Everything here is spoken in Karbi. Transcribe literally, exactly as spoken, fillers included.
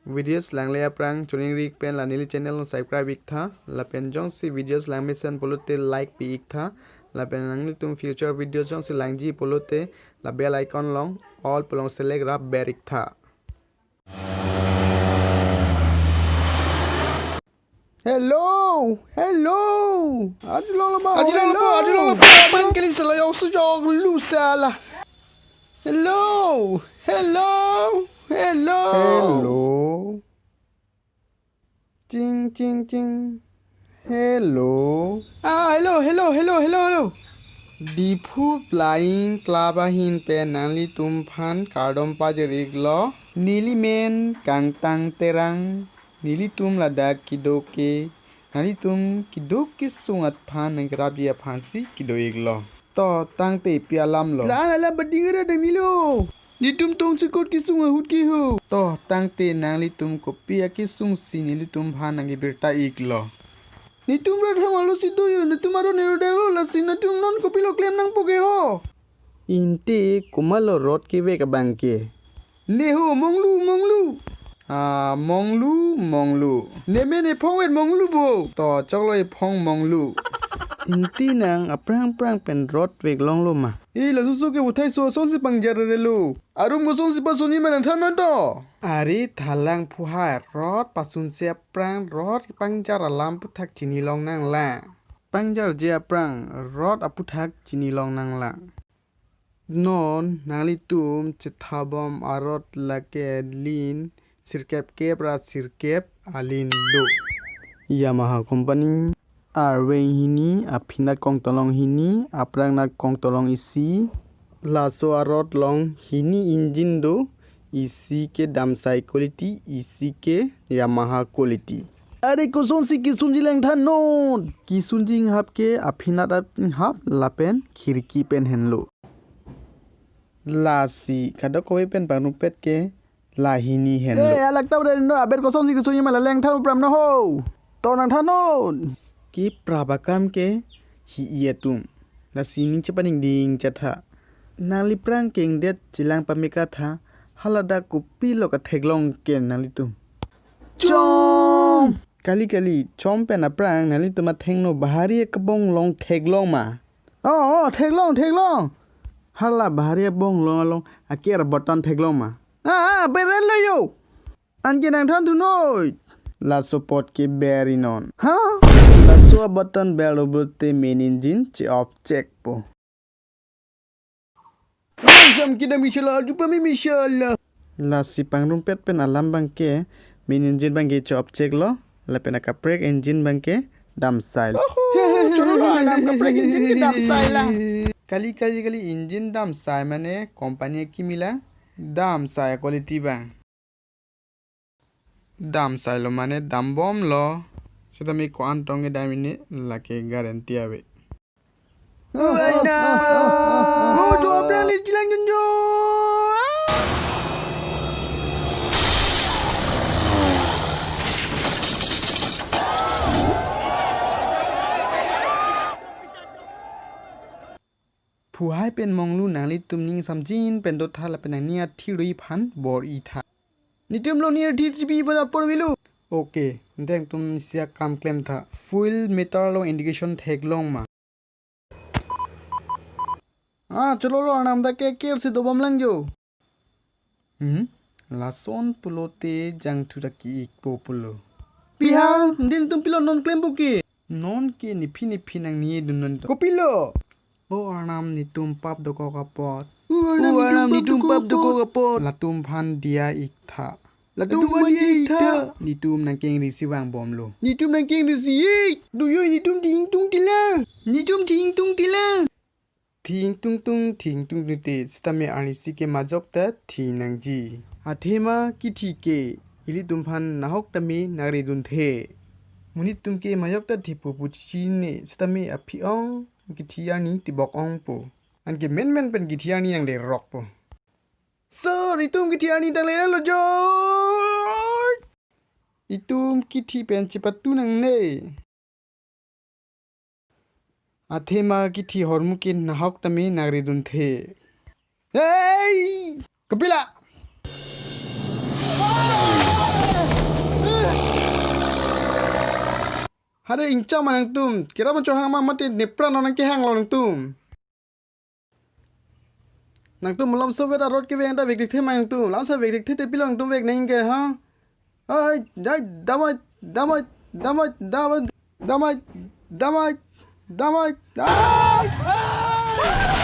Videos langle aphrang choningri ik pen la neli channel along subscribe ik tha. Lapen jongsi videos langmesen pulote like pi ik tha. Lapen nanglitum future videos jongsi langji pulote la bell icon along all pu along select rap ber ik tha. Hello, hello. Adilong lama, adilong lama, adilong lama. Pangkili sala yong sujong lu sala. Hello, hello, hello. Hello. Ching, ching, ching. Hello. Ah, hello, hello, hello, hello, hello. Diphu Flying Club ahin pen nanglitum aphan kardom pajir iklo. Neli men Kangtang Terang. Nelitum ladak kedo ke, nanglitum kedo kesung aphan nangkerapji aphansi kedo iklo. To tangte pi alam lo? La-an alam bading ra dang nilo. Netum tong chikot kesung ahut ke ho. To tangte nanglitum kopi akesung si nelitum aphan nangkebirta iklo? Netum ra thang alo si do yo, netum aro nero dang lo, lasi netum non kopilo klem nangpo ke ho? Inte komatlo rot kevek abang ke? Ne ho, Monglu, Monglu. Ah, Monglu, Monglu. Ne men ephong vet Monglu bo. To choklo ephong Monglu. Inte nang aphrang aphrang pen rot vek longlo ma? Eh, laso so ke uthai so asonsi pangjar re lo. Arum kosonsi pasoni ma nangthan non to. Are thalang phu hai, rot pasunsi aphrang rot pangjar alam aphuthak chini long nanglang. Pangjarji aphrang rot aphuthak chini long nanglang. Non nanglitum chethabom arot lake lin sirkep kep ra sirkep alin do. Yamaha company arveng hini, aphinat kongtolong hini, aphrang nat kongtolong isi. Laso arot along hini engine do, isi ke Damsai quality, isi ke Yamaha quality. Are kosonsi kesunji lang than non? Kesunji inghap ke aphinat inghap lapen khirki pen henlo. Lasi kadokave pen pangrumpet ke la hini henlo. Eh, alak tau deno, aber kosonsi kesunji ma la lang than upram no ho. To nangthan non. Keprap akam ke hi-i atum. Lasi ning chepaningding chetha. Nangli aphrang kengdet chelang pameka tha, haladak kopilo katheklong ke nanglitum? Chom! Kali kali, chom pen aphrang nanglitum athengno bahari akebong along theklong ma? Oh, oh, theklong, theklong. Hala bahari abong along along aker button theklong ma? Ah, ah, berel lo yo. Anke nangthan thu noi. Laso apot ke ber-i non. Ha? Laso abutton berlo pulote main engine che-off chekpo. Jam kidam misala, adupa mi misala. Lasi pangrumpet pen alam abang ke main engine abang ke che-off cheklo. Lapen akaprek engine abang ke damsai lo. Oho, cholo lo, anam kaprek engine ke damsai lang. Kali, kali, kali engine damsai mane company akimi lang, damsai quality abang. Damsai lo mane dambom lo. Seta mi ko-an tong kedam ini lake guarantee ave. Oh, ana. Oh, jo aplang le jilang junjo. Phu hai pen Monglu nanglitum ning samjin pen do tha lapen nangning athirui aphan bor-i tha. Netum lo nir thir thipi pada por vilo. Okay, nangtum sia kam klem tha. Fuel meter along indication theklong ma? Ah, cholo lo arnam dak ke ker si dobom lang jo. Hmm? Lason pulote jangthu ta ki-ikpo pulo. Pi ha, netum pilo non klempo ke? Non ke nephi nephi nangni dun non to. Kopilo? O arnam netum pap dokok apot. O arnam netum pap dokok apot. Latum aphan diya ik tha. Latum aphan diya ik tha. Netum nangkengri si vangbomlo. Netum nangkengri si ik. Do yo netum thingtung tila. Netum thingtung tila. Thingtung tung, thingtung tung te, sitame arnisi ke majok ta thi nangji. Athema kithi ke, ilitum aphan nahok tame nangri dunthe. Monit atum ke majok ta thipo pu chine, sitame aphi-ong kithi arni tibok ongpo. Anke menmen pen kithi arni nanglerokpo. Sir, itum kithi arni tanglelo joi. Itum kithi pen chepatu nangne. Athema kithi ahormu ke nahok tame nangri dunthe. Hey! Kopilo? Hade ingcham ma nangtum. Kerap chohang ma mati nepran non nangkehang lo nangtum. Nangtum malom sovet arot keveng ta vektik the ma nangtum. Langso vektik the te pilo nangtum vek nang ke ha. Ai, ai, damai, damai, damai, damai, damai, damai, damai. Ai!